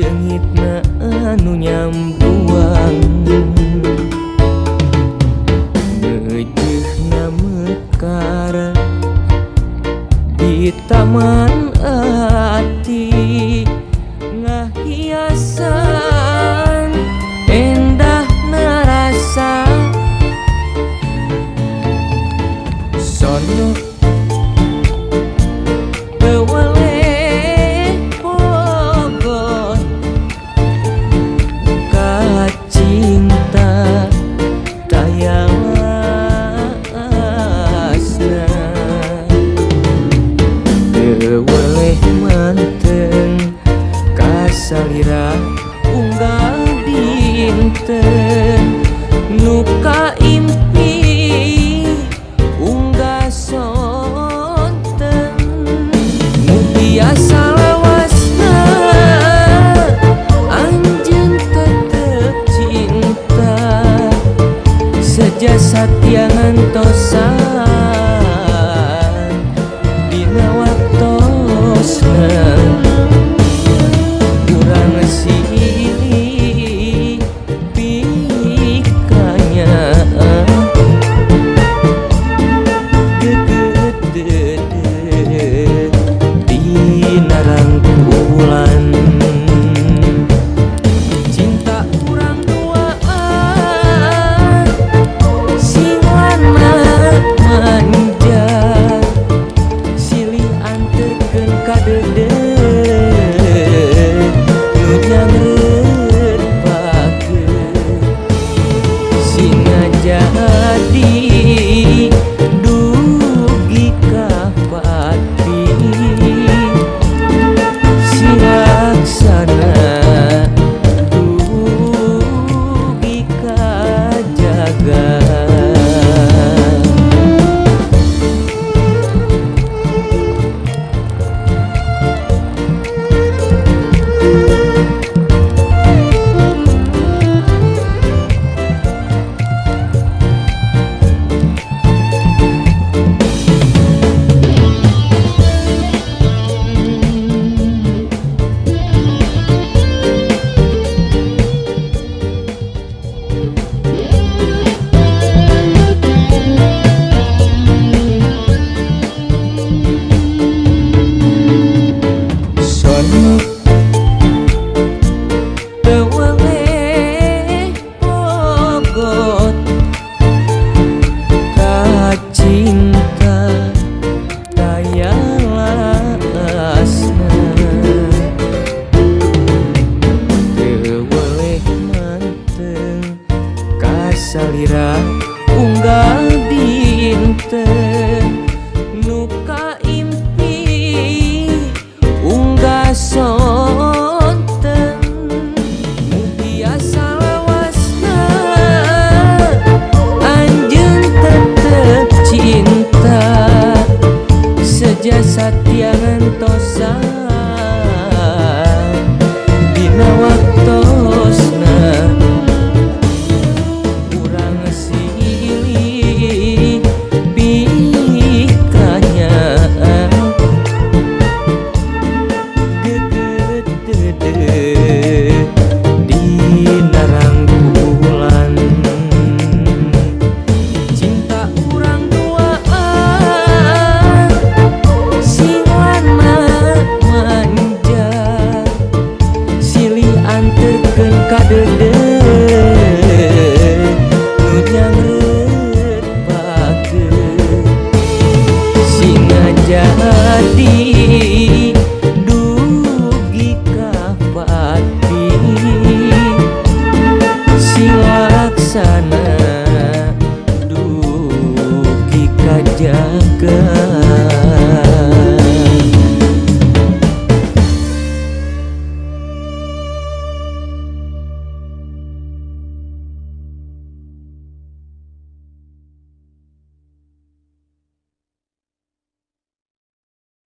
Seungitna anu nyambuang Ngeujeuna mekar di taman ati ngahiasan endah narasa sono teu weleh pogot ka cinta taya lasna teu weleh manteng kasalira unggal dinten nu kaimpi unggah sonten nu biasa lawasna anjeun tetep cinta seja satia ngantosan dina waktosna urang silih pikanya geget dina rangkulan cinta urang duaan sing lana manja silih anterkeun ka deudeuh nu nyangreut pakeut singa jadi dugi ka pati silaksana dugi ka jagat. Sono teu weleh pogot ka cinta taya lasna teu weleh manteng kasalira unggal dinten nu kaimpi unggah sonten nu biasa lawasna anjeun tetep cinta seja satia ngantosan.